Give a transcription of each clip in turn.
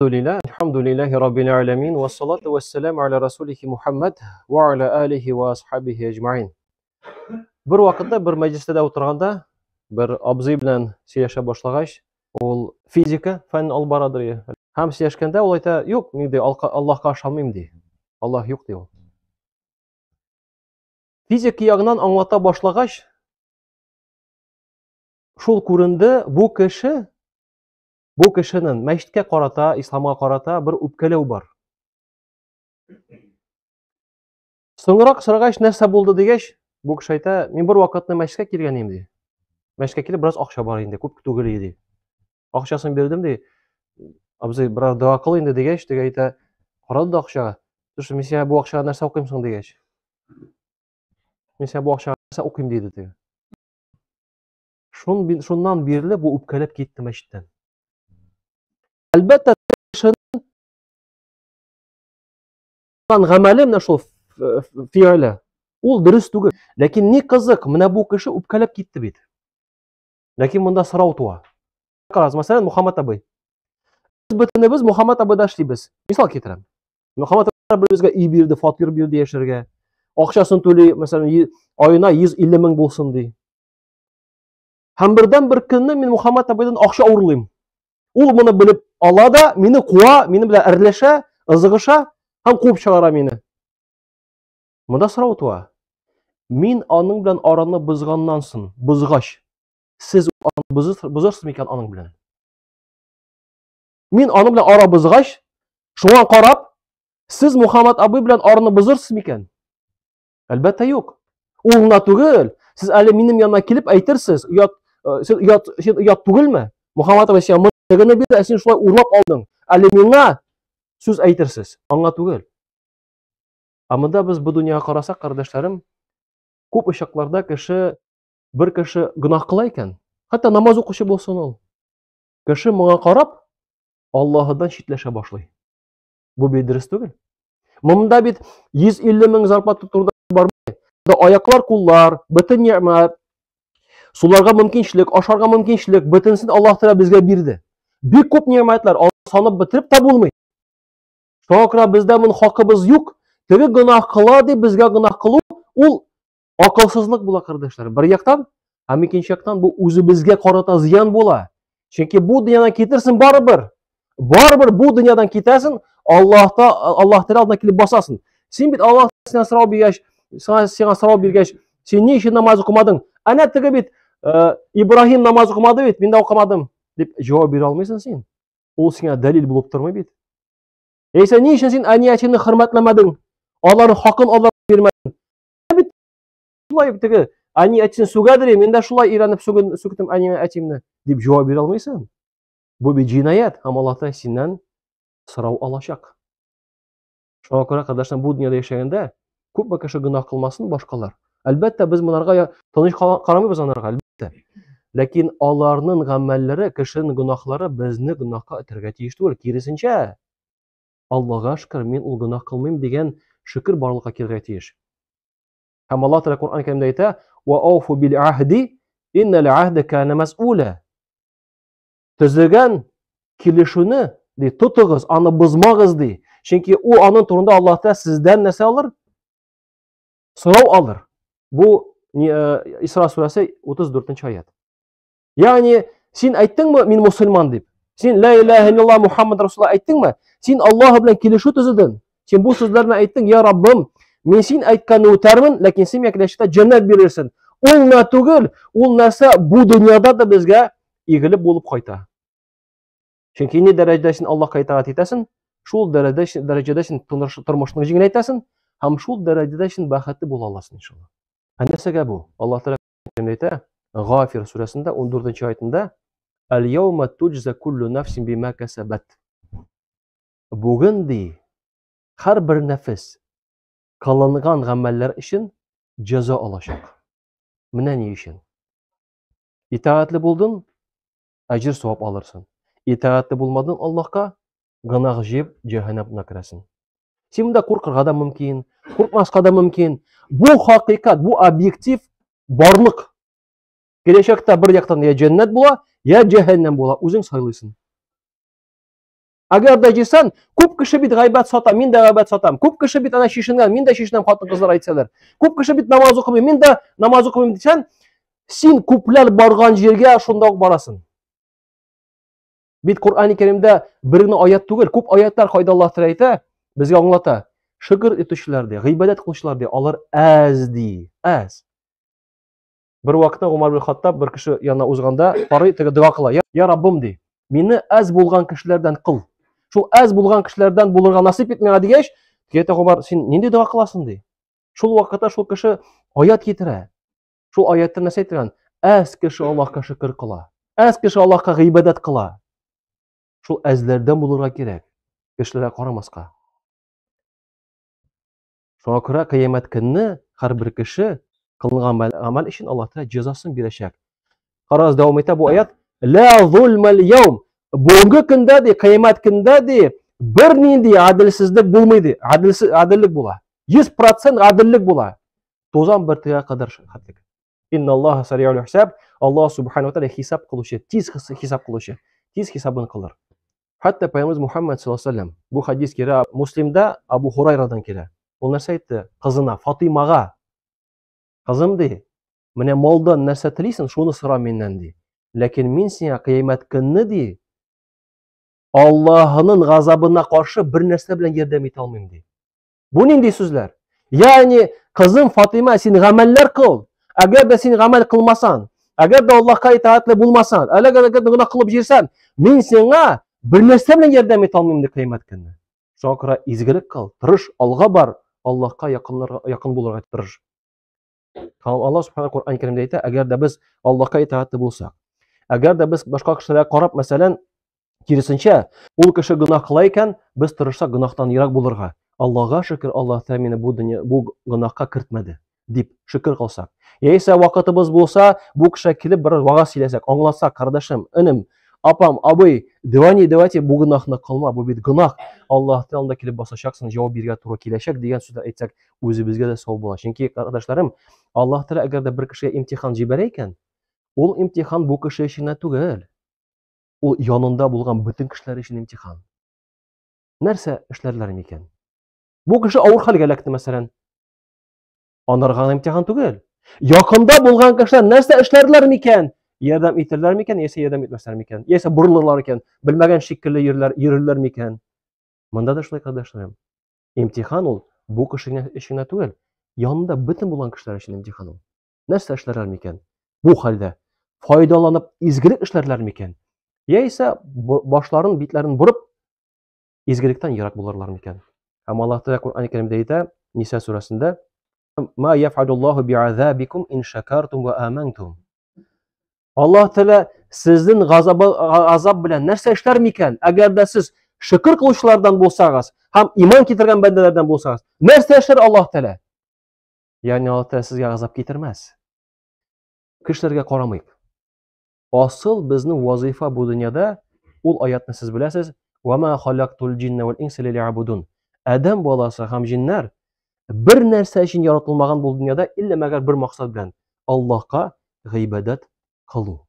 Alhamdulillah, alhamdulillahi rabbil alamin, wassalatu wassalamu ala rasulихи Мухаммад ва аля алихи ва асхабихи әҗмаин. Бер вакытта бер мәҗлестә дә утырганда, бер абзый белән сөйләшә башлагач, ул физика фәнен алып барадыр. Һәм сөйләшкәндә ул әйтә, юк, мин ди, Аллаһка ышанмыйм ди. Аллаһ юк ди ул. Физика ягыннан аңлата башлагач, шул күренде, бу кеше Бу кешенең мәчеткә карата, исламга карата бер үпкәләү бар. Соңрак сорагач, нәрсә булды дигәч, бу кеше әйтә, мин бер вакытны мәчеткә килгән идем ди. Мәчеткә килеп бераз акча бар инде, күп түгел иде. Акчасын бирдем ди. Абзый, бераз дога кыл инде дигәч, теге әйтә, карады да акчага. Слушай, мин сиңа бу акчага нәрсә укыйм соң дигәч. Мин сиңа бу акчага нәрсә укыйм диде теге. Шун, шуннан бирле бу үпкәләп китте мәчеттән. Әлбәттә, кешенең гамәле менә шул фиале, ул дөрес түгел. Ләкин ни кызык, менә бу кеше үпкәләп китте бит. Ләкин монда сорау туа. Карагыз, мәсәлән, Мухаммад абый. Без бөтенебез Мухаммад абыйда эшлибез. Мисал китерәм. Мөхәммәд безгә өй бирде, фатир бирде яшәргә. Акчасын түли, мәсәлән, аена 150 мең булсын ди. Һәм бердән бер көнне мин Мөхәммәд абыйдан акча урлыйм. Ул моны белеп ала да, мине куа, мине белән әрләшә, ызгыша һәм куып чыгара мине. Монда сорау туа. Мин аның белән араны бозганнан соң, бозгач, сез аны бозырсыз микән аның белән? Мин аның белән ара бозгач, шуңа карап, сез Мухаммад абый белән араны бозырсыз микән? Әлбәттә, юк. Ул гына түгел, сез әле минем янына килеп әйтерсез, оят, э, сез оят, син оят түгелме? Мухаммад абый сиңа моны гына бирде, ә син шулай урлап алдың. Әле миңа сүз әйтерсез, аңа түгел. Ә монда без бу дөньяга карасак, кардәшләрем, күп очракларда кеше бер кеше гөнаһ кыла икән, хәтта намаз укучы булсын ул. Кеше моңа карап, Аллаһыдан читләшә башлый. Бу бит дөрес түгел. Монда бит 150 мең зарплата турында бармый. Да аяклар, куллар, бөтен нигъмәт, суларга мөмкинчелек, ашарга мөмкинчелек, бөтенесен Аллаһ Тәгалә безгә бирде. Бик күп нигъмәтләр, санап бетереп тә булмый. Шуңа күрә бездә моның хакыбыз юк. Теге гөнаһ кыла дип безгә гөнаһ кылу, ул Акылсызлык була, кардәшләр. Бер яктан, һәм икенче яктан бу үзебезгә карата зыян була. Чөнки бу дөньядан китерсен барыбер. Барыбер бу дөньядан китәсен, Аллаһта Аллаһ Тәгалә алдына килеп басасың. Син бит Аллаһ сиңа сорау биргәч, сиңа сиңа сорау биргәч, син ни өчен намаз укымадың? Әнә теге бит э, Ибраһим намаз укымады бит, мин дә укымадым дип җавап бирә алмыйсың син. Ул сиңа дәлил булып тормый бит. Яисә ни өчен син әни-әтине хөрмәтләмәдең? Аларның хакын алар бирмәдең. Бит шулай теге әни әтисен сүгәдер, мин дә шулай өйрәнеп сүктем әни әтимне дип җавап бирә алмыйсың. Бу бит җинаять, һәм Аллаһ Тәгалә синнән сорау алачак. Шуңа күрә, кардәшләр, бу дөньяда яшәгәндә күпме кеше гөнаһ кылмасын башкалар. Әлбәттә, без монарга тыныч карамыйбыз анарга, әлбәттә. Ләкин аларның гамәлләре, кешенең гөнаһлары безне гөнаһка этәргә тиеш түгел. Киресенчә, Аллага шөкер, мин ул гөнаһ кылмыйм дигән шөкер барлыкка килергә тиеш. Һәм Аллаһ Тәгалә Коръән Кәримдә әйтә: "Ва ауфу бил ахди, иннал ахда кана мас'ула." Төзегән килешүне ди, тотыгыз, аны бозмагыз ди. Чөнки ул аның турында Аллаһ Тәгалә сездән нәрсә алыр? Сорау алыр. Бу э, Исра сүрәсе 34 аят. Ягъни син әйттеңме, мин мусульман дип? Син ла илаһа иллаллаһ Мухаммад Расулуллаһ әйттеңме? Син Аллаһ белән килешү төзедең. Син бу сүзләрне әйттең, я Раббым, мин син әйткәнне үтәрмен, ләкин син миңа киләчәктә җәннәт бирерсең. Ул гына түгел, ул нәрсә бу дөньяда да безгә игелек булып кайта. Чөнки ни дәрәҗәдә син Аллаһка итагать итәсең, шул дәрәҗәдә дәрәҗәдә син тормышны җиңеләйтәсең һәм шул дәрәҗәдә син бәхетле була аласың иншалла. Ә нәрсәгә бу? Аллаһ Тәгалә әйтә, Гафир сүрәсендә 14 аятында Әл-яума туҗза куллу нафсин бима касабат. Бүген ди, һәрбер нәфес кылынган гамәлләр өчен җәза алачак. Менә ни өчен. Итагатьле булдың, әҗер савап алырсың. Итагатьле булмадың Аллаһка, гөнаһ җыеп, җәһәннәм утына керәсең. Син монда куркырга да мөмкин, куркмаска да мөмкин. Бу хакыйкать, бу объектив барлык. Киләчәктә бер яктан я җәннәт була, я җәһәннәм була. Үзең сайлыйсың. Әгәр дә җыйсаң, күп кеше бит гайбәт сата, мин дә гайбәт сатам. Күп кеше бит ана чишенгән, мин дә чишенәм, хатын-кызлар әйтсәләр. Күп кеше бит намаз укымый, мин дә намаз укымыйм дисәң, син күпләр барган җиргә шунда ук барасың. Бит Коръән Кәримдә бер генә аят түгел, күп аятлар кайда Аллаһ Тәгалә әйтә, безгә аңлата. Шөкер итүчеләр ди, гыйбадәт кылучылар ди, алар әз ди, әз. Бер вакытта Умар бин Хаттаб бер кеше янына узганда, карый, теге дога кыла. Я Раббым ди, мине әз булган кешеләрдән кыл. Шул әз булган кешеләрдән булырга насыйп ит миңа дигәч, әйтә Умар, син нинди дога кыласың ди. Шул вакытта шул кеше аят китерә. Шул аятта нәрсә әйтелгән? Әз кеше Аллаһка шөкер кыла. Әз кеше Аллаһка гыйбадәт кыла. Шул әзләрдән булырга кирәк. Кешеләргә карамаска. Шуңа күрә кыямәт көнне һәрбер кеше кылынган гамәл өчен Аллаһ Тәгалә җәзасын бирәчәк. Карагыз, дәвам итә бу аят. Ла зулмал яум. Бүгенге көндә ди, кыямәт көндә ди, бернинди гаделсезлек булмый ди. Гаделсез гаделлек була. 100% гаделлек була. Тузан бөртегә кадәр хәтлек. Инна Аллаһ сариул хисаб. Аллаһ субхану ва тааля хисап кылучы, тиз хисап кылучы, тиз хисабын кылыр. Хәтта Пәйгамбәребез Мухаммад саллаллаху алейһи бу хадис килә Муслимда Абу Хурайрадан килә. Ул нәрсә әйтте? Кызына, Фатыймага. Кызым ди, менә малдан нәрсә телисең, шуны сора миннән ди. Ләкин мин сиңа кыямәт көнне ди, Аллаһының газабына каршы бер нәрсә белән ярдәм итә алмыйм ди. Бу нинди сүзләр? Ягъни, кызым Фатыйма, син гамәлләр кыл. Әгәр дә син гамәл кылмасаң, әгәр дә Аллаһка итагатьле булмасаң, әле генә гөнаһ кылып җирсәң, мин сиңа бер нәрсә белән ярдәм итә алмыйм ди кыямәт көнне. Шуңа күрә изгелек кыл, тырыш, алга бар, Аллаһка якынларга якын булырга тырыш. Һәм Аллаһ субхана Коръән Кәримдә әйтә, әгәр дә без Аллаһка итагатьле булсак, әгәр дә без башка кешеләргә карап, мәсәлән, киресенчә, ул кеше гөнаһ кыла икән, без тырышсак гөнаһтан ерак булырга. Аллаһга шөкер, Аллаһ Тәгалә мине бу дөнья, бу гөнаһка кертмәде дип шөкер кылсак. Яисә вакытыбыз булса, бу кешегә килеп бер вагаз сөйләсәк, аңлатсак, кардәшем, энем, апам, абый, давай, давайте бу гөнаһны кылма, бу бит гөнаһ. Аллаһ Тәгалә килеп басачаксың, җавап бирергә туры киләчәк дигән сүзләр әйтсәк, үзебезгә дә сау була. Чөнки, кардәшләрем, Аллаһ Тәгалә әгәр дә бер кешегә имтихан җибәрә икән, ул имтихан бу кеше өчен генә түгел. Ул янында булган бөтен кешеләр өчен имтихан. Нәрсә эшләрләр микән? Бу кеше авыр хәлгә эләкте, мәсәлән. Анарга гына имтихан түгел. Якында булган кешеләр нәрсә эшләрләр микән? Ярдәм итерләр микән, яисә ярдәм итмәсләр микән? Яисә борылырлар икән, белмәгән шикелле йөрерләр, йөрерләр микән? Монда да шулай, кардәшләрем. Имтихан ул бу кеше өчен генә түгел, янында бөтен булган кешеләр өчен имтихан ул. Нәрсә эшләрләр микән? Бу хәлдә файдаланып изгелек эшләрләр микән? Яисә башларын, битләрен борып изгелектән ерак булырлар микән? Һәм Аллаһ Тәгалә Коръән Кәримдә әйтә, Ниса сүрәсендә: "Ма яфалуллаһу би'азабикум ин шакартум ва амантум." Аллаһ Тәгалә сезнең газабы азап белән нәрсә эшләр микән? Әгәр дә сез шөкер кылучылардан булсагыз һәм иман китергән бәндәләрдән булсагыз, нәрсә эшләр Аллаһ Тәгалә? Ягъни Аллаһ Тәгалә сезгә газап китермәс. Кешеләргә карамыйк. Асыл безнең вазыйфа бу дөньяда, ул аятны сез беләсез, "Ва ма халактул җиннә вал инса лиябудун". Адәм баласы һәм җиннәр бер нәрсә өчен яратылмаган бу дөньяда, иллә мәгәр бер максат белән Аллаһка гыйбадәт кылу.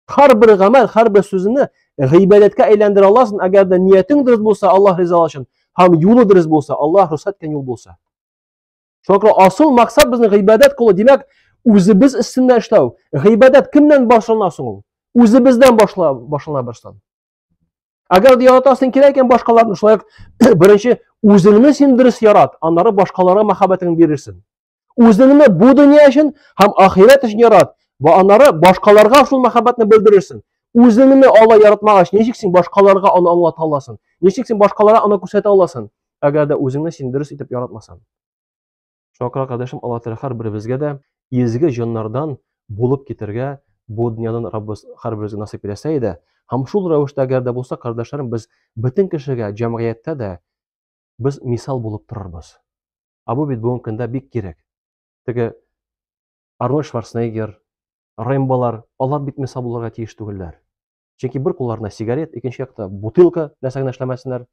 Һәрбер гамәл, һәрбер сүзне гыйбадәткә әйләндерә аласың, әгәр дә ниятең дөрес булса, Аллаһ ризалыгы өчен, һәм юлы дөрес булса, Аллаһ рөхсәт иткән юл булса. Шуңа күрә асыл максат безнең гыйбадәт кылу, димәк, үзебез өстендә эшләү. Гыйбадәт кемнән башлана соң ул? Үзебездән башла, башлана башлан. Әгәр дә яратасың килә икән башкаларны, шулай ук беренче үзеңне син дөрес ярат, аннары башкаларга мәхәббәтеңне бирерсең. Үзеңне бу дөнья өчен һәм ахирәт өчен ярат, вә аннары башкаларга шул мәхәббәтне белдерерсең. Үзеңне Алла яратмагач, ничек син башкаларга аны аңлата аласың? Ничек син башкаларга аны күрсәтә аласың? Әгәр дә үзеңне син дөрес итеп яратмасаң. Шуңа күрә, кардәшем, Алла Тәгалә һәрберебезгә дә изге җаннардан булып китәргә бу дөньядан Раббыбыз һәрберебезгә насыйп итәсә иде. Һәм шул рәвештә әгәр дә булса, кардәшләрем, без бөтен кешегә, җәмгыятьтә дә без мисал булып торырбыз. Ә бу бит бүгенге көндә бик кирәк. Теге Арнольд Шварценеггер, Рэмболар, алар бит мисал булырга тиеш түгелләр. Чөнки бер кулларында сигарет, икенче якта бутылка, нәрсә генә эшләмәсеннәр.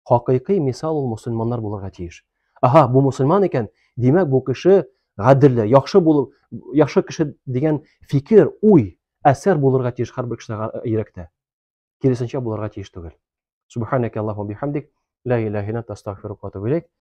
Хакыйкый мисал ул мусульманнар булырга тиеш. Аһа, бу мусульман икән, димәк, бу кеше гаделле, яхшы булып, яхшы кеше дигән фикер, уй, әсәр булырга тиеш һәрбер кешедә йөрәктә. Киресенчә булырга тиеш түгел. Субханaka Аллаһу бихамдик, ла илаһа илля анта, астагфирука ва атубу илейк.